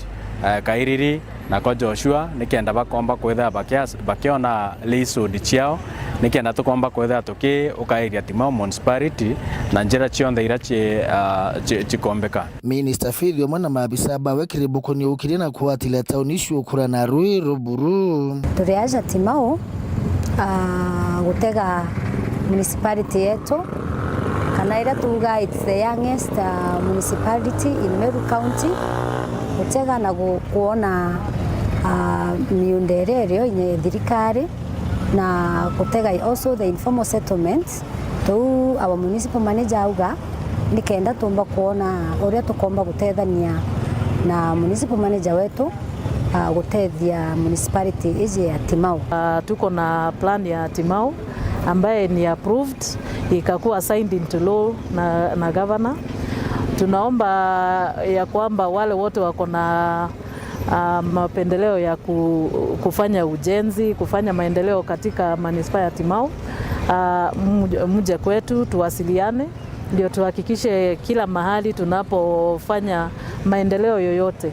eh, Kairiri, nako Joshua, nikenda bakomba kwithira bakia-, bakiona leasehold ciao, nikenda tukomba kwithira tukiukairia Timau municipality na njira cionthe iria ci-, ah, ci-, cikombika. Minister Faith umwe na maabisa bawe kiri bukoni ukirie na kuatila tauni icio ukura na rui ruburu. Turi aja Timau, ah, gutega municipality yetu, kana iria tuuga it's the youngest, ah, municipality in Meru County, gutega na gu-, kuona, ah, miunda iria irio inya ya thirikari, na gutega also the informal settlements, tuu our municipal manager auga, nikenda tumba kuona uria tukomba gutethania na municipal manager wetu, ah, gutethia municipality iji ya Timau. Ah, tuko na plan ya Timau ambaye ni approved, ikakuwa signed into law na, na governor. Tunaomba ya kwamba wale wote wako na, ah, mapendeleo ya ku-, kufanya ujenzi, kufanya maendeleo katika manispaa ya Timau, ah, mje, mje kwetu tuwasiliane. Ndio tuhakikishe kila mahali tunapofanya maendeleo yoyote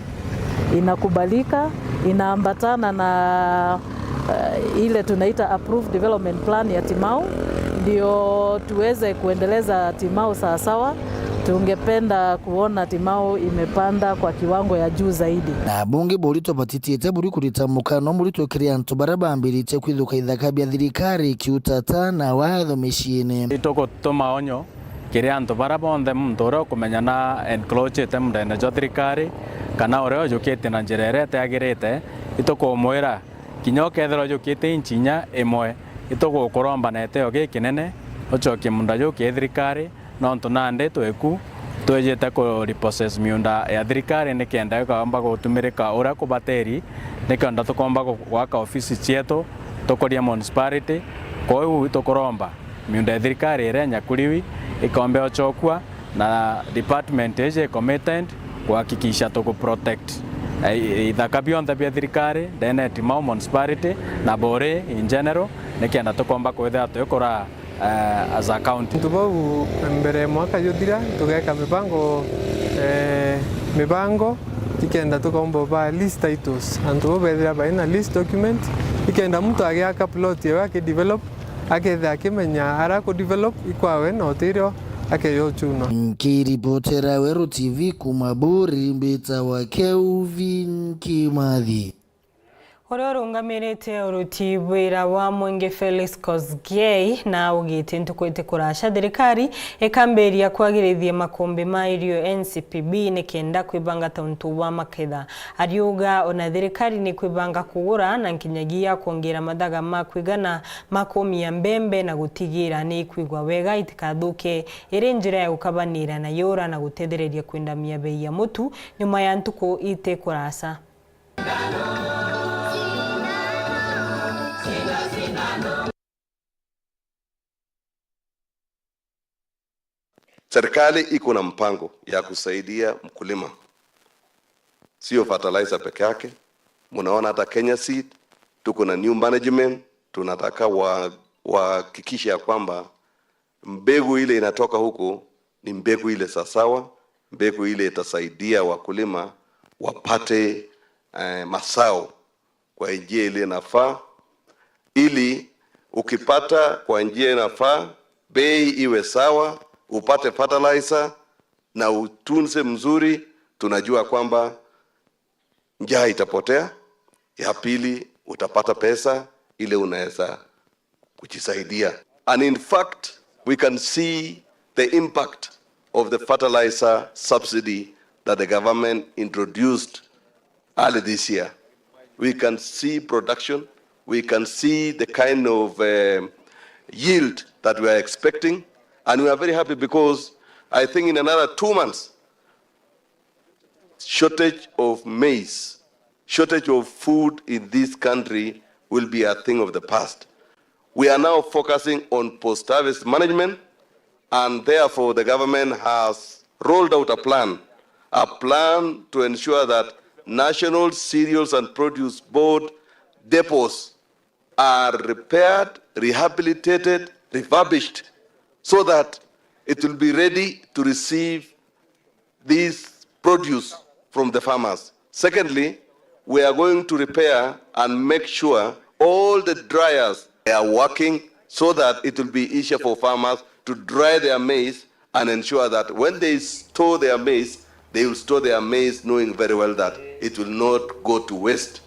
inakubalika, inaambatana na, eh, ile tunaita approved development plan ya Timau, ndio tuweze kuendeleza Timau sawasawa. Tungependa kuona Timau imepanda kwa kiwango ya juu zaidi. Na abunge boritwe batitiite buri kurita mukano muritwe kiri antu baria bambiritie kwithuka ithaka bia thirikari kiutata na watho miciine. Itugutuma onyo kiri antu baria bonthe muntu uria ukumenya na encroachite mundene jwa thirikari, kana uria ujukitie na njira iria itiagirite, itukumwira, kinya ukethirwa ujukitie inchi inya imwe, itugukuromba na iteo gikinene ucokie munda juu kiri thirikari, nontu nandi twiku twijite ku repossess miunda ya thirikari nikenda ikaomba gutumirika uria kubateri, nikenda tukomba gu-, gwaka ofisi cietu, tukuria municipality. Kwou tukuromba miunda ya thirikari iria inyakuriwi ikombe ocokua, na department iji i committed kuhakikisha tuku protect, eh, ithaka bionthe bia thirikari ndene ya Timau municipality na Buri in general, nikenda tukomba kwithira twikura, eh, as a county. Antu bau mbere ya mwaka juthira tugeka mibango, eh, mibango ikenda tukomba ba lease titles. Antu bau bethira bai na lease document, ikenda muntu agiaka plot ewe akidevelop, Akethira akimenya ara ku develop ikwawe na utirio akeyo chuna. Nkiripotera Weru T V kuma Buri, mbitawa Kelvin Kimathi. Uria urungamirite uruti wira wa mwingi Felix Kosgei na augite ntuku iti kuraca thirikari ikambiria kwagirithia makumbi ma irio N C P B nikenda kwibanga ta untu bwa maketha. Ariuga ona thirikari ni kwibanga kugura na nkinyagia kwongera mathaga ma kwigana ma kumia mbembe na gutigira ni ikwigwa wega itikathuke iri njira ya gukabanira na yura na gutethereria kwindamia bei ya mutu nyuma ya ntuku iti kuraca. Serikali iko na mpango ya kusaidia mkulima, sio fertilizer peke yake. Mnaona hata Kenya Seed tuko na new management, tunataka wa-, wahakikishe ya kwamba mbegu ile inatoka huko ni mbegu ile sawasawa, mbegu ile itasaidia wakulima wapate, eh, mazao kwa njia ile inafaa, ili ukipata kwa njia inafaa, bei iwe sawa, upate fertilizer na utunze mzuri, tunajua kwamba njaa itapotea. Ya pili, utapata pesa ile unaweza kujisaidia. And in fact, we can see the impact of the fertilizer subsidy that the government introduced early this year. We can see production, we can see the kind of, um, yield that we are expecting, and we are very happy because I think in another two months, shortage of maize, shortage of food in this country will be a thing of the past. We are now focusing on post-harvest management, and therefore the government has rolled out a plan, a plan to ensure that National Cereals and Produce Board depots are repaired, rehabilitated, refurbished, so that it will be ready to receive this produce from the farmers. Secondly, we are going to repair and make sure all the dryers are working so that it will be easier for farmers to dry their maize and ensure that when they store their maize, they will store their maize knowing very well that it will not go to waste.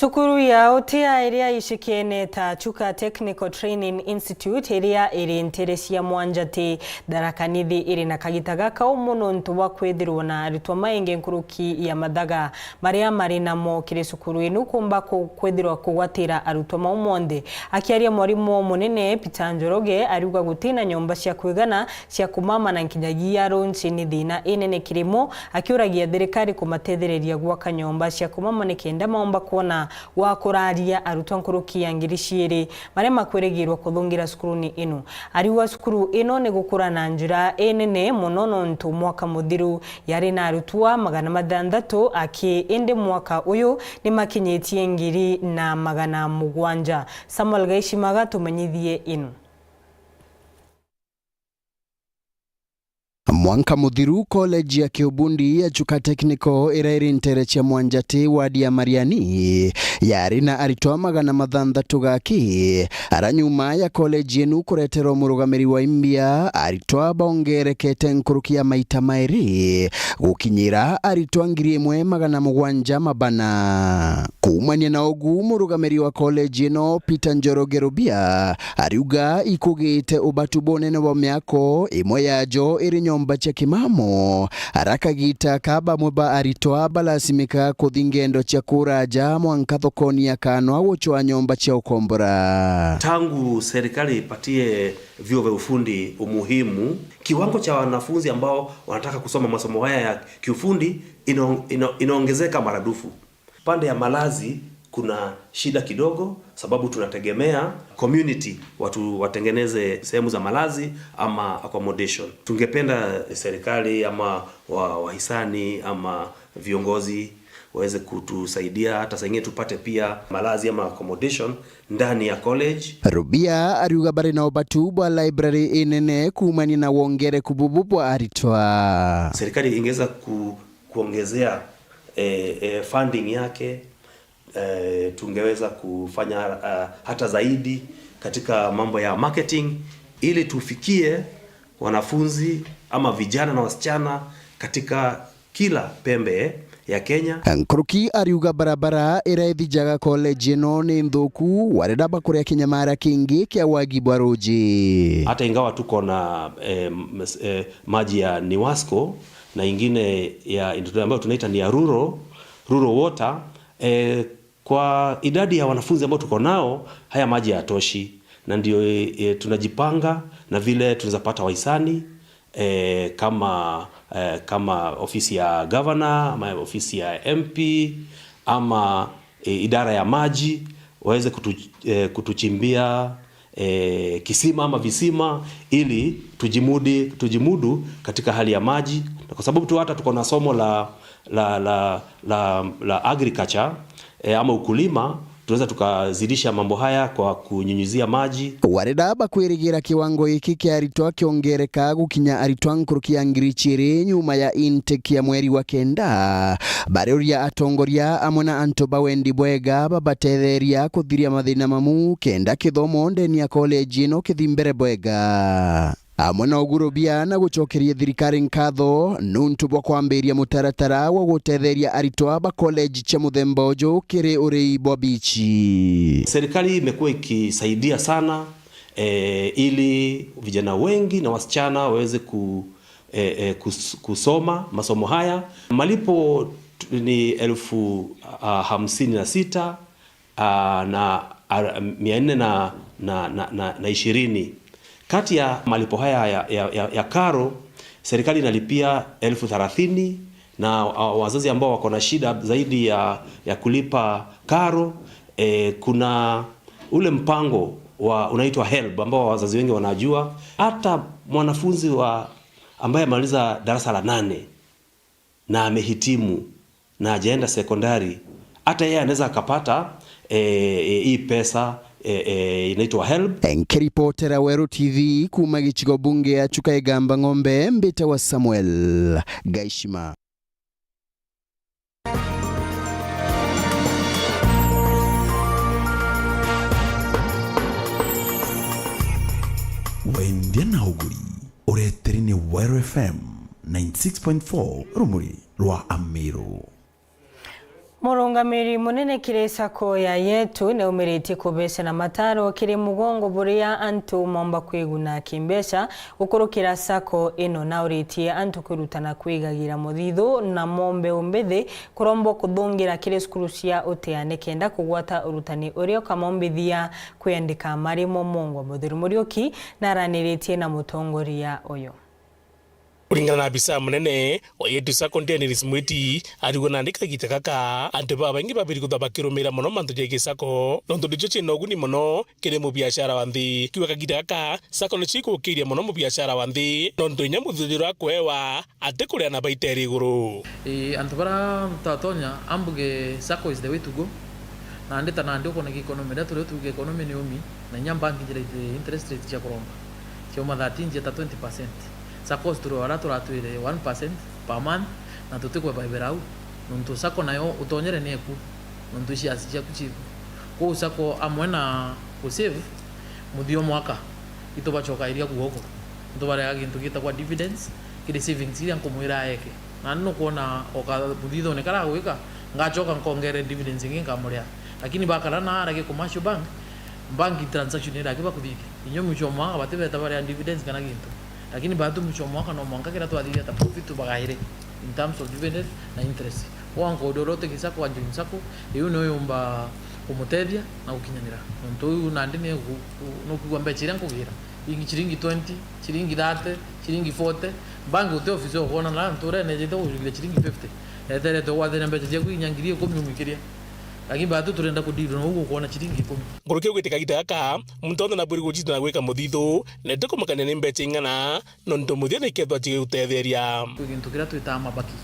Cukuru ya Utia iria icikiene ta Chuka Technical Training Institute iria iri ntere cia Mwanjati, Tharaka Nithi iri na kagita gakau mono nontu bwa kwithirwa na arutwa maingi nkuruki ya mathaga maria mari namo kiri cukuru inu kumba ku-, kwithirwa kugwatira arutwa mau monthe. Akiaria mwarimu munene Peter Njoroge ariuga gutina nyomba cia kwigana cia kumama na nkinyagia lunch ni thina inene kirimo, akiuragia thirikari kumatethereria gwaka nyomba cia kumama nikenda maumba kwona gwa kuraria arutwa nkuruki ya ngiri ciiri maria makwirigirwa kuthungira cukuruni ino. Ariuga cukuru ino ni gukura na njira inene mono nontu mwaka muthiru yari na arutwa magana mathanthatu aki, indi mwaka uyu ni makinyitie ngiri na magana mugwanja. Samuel Gaishimaga tumenyithie ino. Mwanka muthiru, college ya kiubundi ya Chuka Technical iria iri ntere cia Mwanjati, wadi ya Mariani, yari na aritwa magana mathanthatu gaki. Ara nyuma ya college inu kureterwa murugamiri wa imbia, aritwa baongerekete nkuruki ya maita mairi, gukinyira aritwa ngiri imwe magana mugwanja mabana. Kuumania na ugu, murugamiri wa college ino, Peter Njoroge Rubia, ariuga ikugite ubatu bunene bwa miako, imwe yajo iri nyomba cia kimamo. Ara kagita ka bamwe ba aritwa balasimika kuthi ngendo cia kuraja mwanka thokoni ya Kanwa gucwa nyomba cia ukombora. Tangu serikali ipatie vyuo vya ufundi umuhimu, kiwango cha wanafunzi ambao wanataka kusoma masomo haya ya kiufundi ino-, ino-, inaongezeka maradufu. Pande ya malazi kuna shida kidogo, sababu tunategemea community watu watengeneze sehemu za malazi ama accommodation. Tungependa serikali ama wa-, wahisani ama viongozi waweze kutusaidia, hata saa ingine tupate pia malazi ama accommodation ndani ya college. Rubia ariuga bari na ubatu bwa library inene kuumania na wongereku bubu bwa aritwa. Serikali ingeweza ku-, kuongezea, eh, eh, funding yake, Eh, tungeweza kufanya, ah, hata zaidi katika mambo ya marketing ili tufikie wanafunzi ama vijana na wasichana katika kila pembe ya Kenya. Nkuruki ariuga barabara iria ithijaga college ino ni nthuku, warenda bakuria kinyamara kingi kia wagi bwa ruji. Hata ingawa tuko na, eh, m-, eh, maji ya NIWASCO na ingine ya, ambayo tunaita ni ya rural, rural water, eh, kwa idadi ya wanafunzi ambao tuko nao, haya maji hayatoshi, na ndio, eh, tunajipanga na vile tunaweza pata wahisani, eh, kama, eh, kama ofisi ya gavana ama ofisi ya M P ama, eh, idara ya maji waweze kutu-, eh, kutuchimbia, eh, kisima ama visima ili tujimudi-, tujimudu katika hali ya maji, na kwa sababu tu hata tuko na somo la, la, la, la, la agriculture, eh, ama ukulima, tunaweza tukazidisha mambo haya kwa kunyunyizia maji. Warenda bakwirigira kiwango giki kia aritwa kiongereka gukinya aritwa nkuruki ya ngiri ciiri nyuma ya intake ya mweri wa kenda. Bariuria atongoria amwe na antu ba wendi bwega babatetheria kuthiria mathina mamu kenda kithomo ndeni ya college ino kithi mbere bwega. Amwe na ugurubia na gucokeria thirikari nkatho nuntu bwa kwambiria mutaratara wa gutetheria aritwa ba college cia muthemba uju kiri urii bwa bichi. Serikali imekuwa ikisaidia sana, eh, ili vijana wengi na wasichana waweze ku-, eh, eh, kus-, kusoma masomo haya. Malipo tu-, ni elfu, ah, hamsini na sita, ah, na, ah, mia nne na, na, na, na, na ishirini. Kati ya malipo haya ya, ya, ya, ya karo, serikali inalipia elfu thelathini, na, ah, wazazi ambao wako na shida zaidi ya, ya kulipa karo, eh, kuna ule mpango wa, unaitwa helb, ambao wazazi wengi wanajua. Hata mwanafunzi wa, ambaye amemaliza darasa la nane na amehitimu na hajaenda sekondari, hata yeye anaweza akapata, eh, eh, hii pesa, eh, eh, inaitwa helb. Nkiripotera Weru T V kuuma gicigo bunge ya Chuka Igamba Ng'ombe, mbitawa Samuel Gaishima. Wendia na uguri, ureteri ni Weru F M ninety six point four, rumuri rwa Amiru. Murungamiri munene kiri sacco ya Yetu niaumiritie kubeca na mataro kiri mugongo buria antu maumba kwiguna kimbeca gukurukira sacco ino, na auritie antu kwirutana kwigagira muthithu na mombe umbithi kurombwa kuthungira kiri cukuru cia uteane kenda kugwata urutani uria ukamaumbithia kwiandika marimo mungwa. Muthuri Muriuki naraniritie na mutongoria uyu. Kuringana na abisa munene wa Yetu Sacco, Dennis Mwiti, arigwa nandi kagita gaka, antu babaingi babiri kutha bakirumira mono mantu ja gisako, nontu nicio ciina uguni mono kiri mubiashara wa nthi. Kiuga kagita gaka, sacco nicio igukiria mono mubiashara wa nthi, nontu inya muthithiro akuewa atikuria na baita iri iguru. Ii, antu bara tutatonya, ambuge sacco is the way to go. Nandi ta nandi ukwona ki economy, riria turio tuge economy ni umi, na inya bank njira iti interest rate cia kuromba. Ciauma thirteen cieta twenty percent. Saccos turi o aria turatwire one percent per month, na tutikweba ibera au. Nontu sacco nayo utonyere ni eku, nontu shares ciaku ciku. Kwou sacco amwe na gusave, muthia o mwaka, itubacokairia guoko. Nitubareaga gintu gitagwa dividends, kiri savings iria nkumwira aeke. Nandi nukwona o kamuthithone karia agwika, ngacoka nkongere dividends ingi nkamurea. Lakini bakara na aragi commercial bank, banking transaction iraki bakuthithia. Inyo mwisho wa mwaka batibeta barea dividends kana gintu. Lakini batu mwisho wa mwaka no mwanka kiria twathithia ta profit tubagaire in terms of dividend na interest. Kwa nkodo rote kisako wa Join Sacco, iu niyo yumba kumutethia na gukinyanira. Nontu uyu nandi ni gu-, gu-, nukwigua mbeca iria nkugira. Ingi ciringi twenty, ciringi thirty, ciringi forty. Bank uti ofisi ukwona na nturene ejite kujukiria ciringi fifty. Eterete ugwathire mbeca ciaku inya ngiri ikumi umwikiria. Lakini batu turenda kudeal na uguo ukwona ciringi ikumi. Nkuruki ugite kagita gaka, muntu onthe nabwiri gucita na gwika muthithu, na itikumakania ni mbeca ing'ana, nontu muthia ni kethwa cigutetheria. Kwi gintu kiria twitaa mabaki.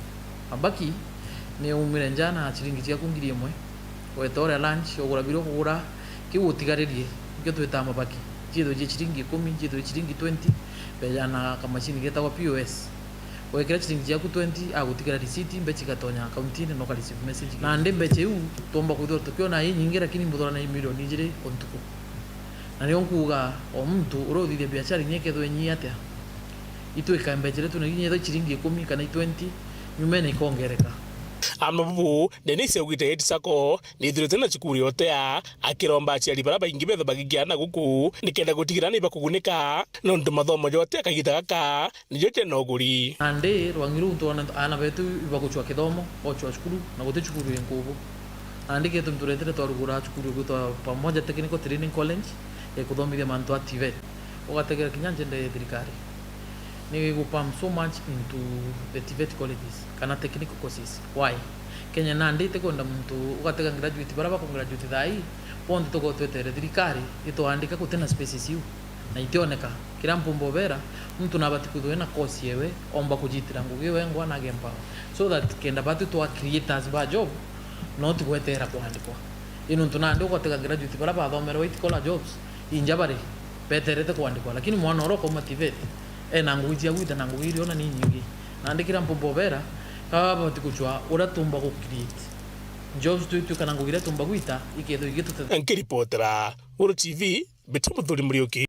Mabaki ni umire nja na ciringi ciaku ngiri imwe, weta uria lunch, ugura biria ukugura, kiu utigaririe, nikio twitaa mabaki. Ciithwe cia ciringi ikumi, ciithwe ciringi twenty, beja na kamacini getagwa P O S. Wekira chiringi ciaku twenty, agutigira receipt, mbecha igatonya akaunti-ini, na uka receive message. Nandi mbecha iu, twomba kwithirwa tukiona inyingi, lakini mbuthorana i milioni ijiri o ntuku. Na nio nkuuga, o muntu uria uthithia biashara inya ikethirwa inyii atia, itwika mbecha iria twina inya ithirwa chiringi ikumi kana i twenty, nyumene ikongereka. Ama bubu, Denise augite Eti Sacco nithirite na cukuru yotea, akiromba aciari baria baingi bethe bagikiana guku, nikenda gutigira ni bakugunika, nontu mathomo jotea kagita gaka nijo jena uguri. Nandi rwangi ruu twona aana betu ibagucwa kithomo, bocwa cukuru, na guti cukuru inkubu. Nandi kethirwa nturetire twarugura cukuru igwitwa Pamoja Technical Training College, ya kuthomithia mantu a TVET. Ugategera kinya njende ya thirikari. Ni gu pump so much into the TVET colleges, kana technical courses. Why? Kenya nandi itikwenda muntu ugatega graduate, baria bako graduate thaa ii, bonthe tukorwa twetere thirikari itwandika, gutina spaces iu. Na itioneka. Kiria mpumba ubera, muntu nabati kwithirwa ena course yewe, omba kujitira ngugi wengwa na agempower. So that kenda batu twa creators ba job, no tigwetera kwandikwa. Ino ntu nandi ugatega graduate baria bathomere white collar jobs, inja bari beterete kwandikwa. Lakini mwana uria ukauma TVET, ena ngugi cia gwita na ngugi iria ona ni nyingi. Nandi kiria mpumba ubera, kaba bati kuchwa uria tumba gu create jobs tu itwika na ngugi iria tumba gwita, ikethirwa igitutethia. Nkiripotera Uru TV, Mbita Muthuri Muriuki.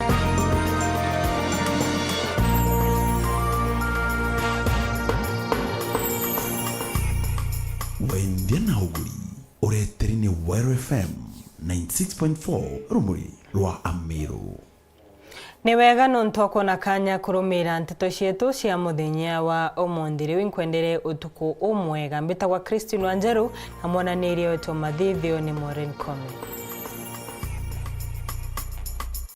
Wendia na uguri, ureteri ni Wero F M ninety six point four, rumuri rwa Amiru. Ni wega nontu wa kwona kanya kurumira nteto cietu cia muthenya wa umunthi. Riu inkwendere utuku umwega. Mbitagwa Christine Wanjeru, na mwananirie wetu wa mathithio ni Maureen Kome.